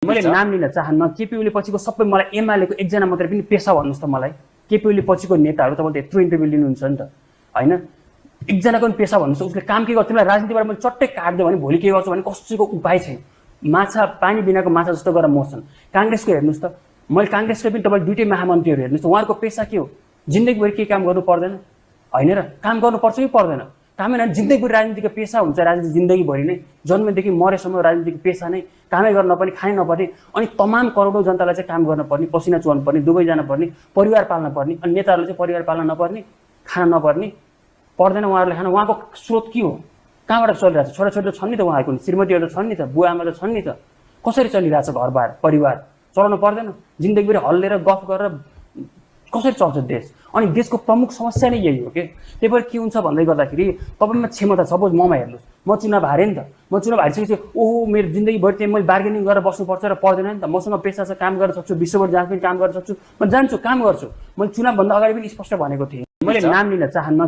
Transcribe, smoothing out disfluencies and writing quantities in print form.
मैले नाम लिन चाहन्न। केपी ओली पछिको सबै मलाई एमालेको एकजना मात्रै पनि पेसा भन्नुहोस् त मलाई। केपी ओली पछिको नेताहरू तपाईँले यत्रो इन्टरभ्यू लिनुहुन्छ नि त होइन, एकजनाको पनि पेसा भन्नुहोस्। उसले काम के गर्छ, तिमीलाई राजनीतिबाट मैले चट्टै काट्दियो भने भोलि के गर्छु भने कसैको उपाय छैन। माछा पानी बिनाको माछा जस्तो गरेर मर्छन्। काङ्ग्रेसको हेर्नुहोस् त, मैले काङ्ग्रेसको पनि तपाईँ दुइटै महामन्त्रीहरू हेर्नुहोस् त, उहाँहरूको पेसा के हो? जिन्दगीभरि केही काम गर्नु पर्दैन होइन र? काम गर्नुपर्छ कि पर्दैन? कामै न, जिन्दगीभरि राजनीतिको पेसा हुन्छ। राजनीति जिन्दगीभरि नै, जन्मेदेखि मरेसम्म राजनीतिको पेसा नै, कामै गर्न नपर्ने, खानै नपर्ने, अनि तमाम करोडौँ जनतालाई चाहिँ काम गर्न पर्ने, पसिना चुहाउनु पर्ने, दुबई जान पर्ने, परिवार पाल्न पर्ने। अनि नेताहरूले चाहिँ परिवार पाल्न नपर्ने, खान नपर्ने, पर्दैन उहाँहरूले खान। उहाँको स्रोत के हो? कहाँबाट चलिरहेको छ? छोराछोरी त छन् नि त उहाँहरूको, श्रीमतीहरू त छन् नि त, बुवा आमा त छन् नि त। कसरी चलिरहेको छ घरबार परिवार? चलाउनु पर्दैन? जिन्दगीभरि हल्लेर गफ गरेर कसरी चल्छ देश? अनि देशको प्रमुख समस्या नै यही हो कि। त्यही भएर के हुन्छ भन्दै गर्दाखेरि तपाईँमा क्षमता, सपोज ममा हेर्नुहोस्, म चुनाव हारेँ नि त, म चुनाव हारिसकेपछि ओहो मेरो जिन्दगीभरि चाहिँ मैले बार्गेनिङ गरेर बस्नुपर्छ र पर्दैन नि त। मसँग पेसा छ, काम गर्न सक्छु, विश्वभर जहाँ पनि काम गर्न सक्छु, म जान्छु, काम गर्छु। मैले चुनावभन्दा अगाडि पनि स्पष्ट भनेको थिएँ, मैले नाम लिन चाहन्न।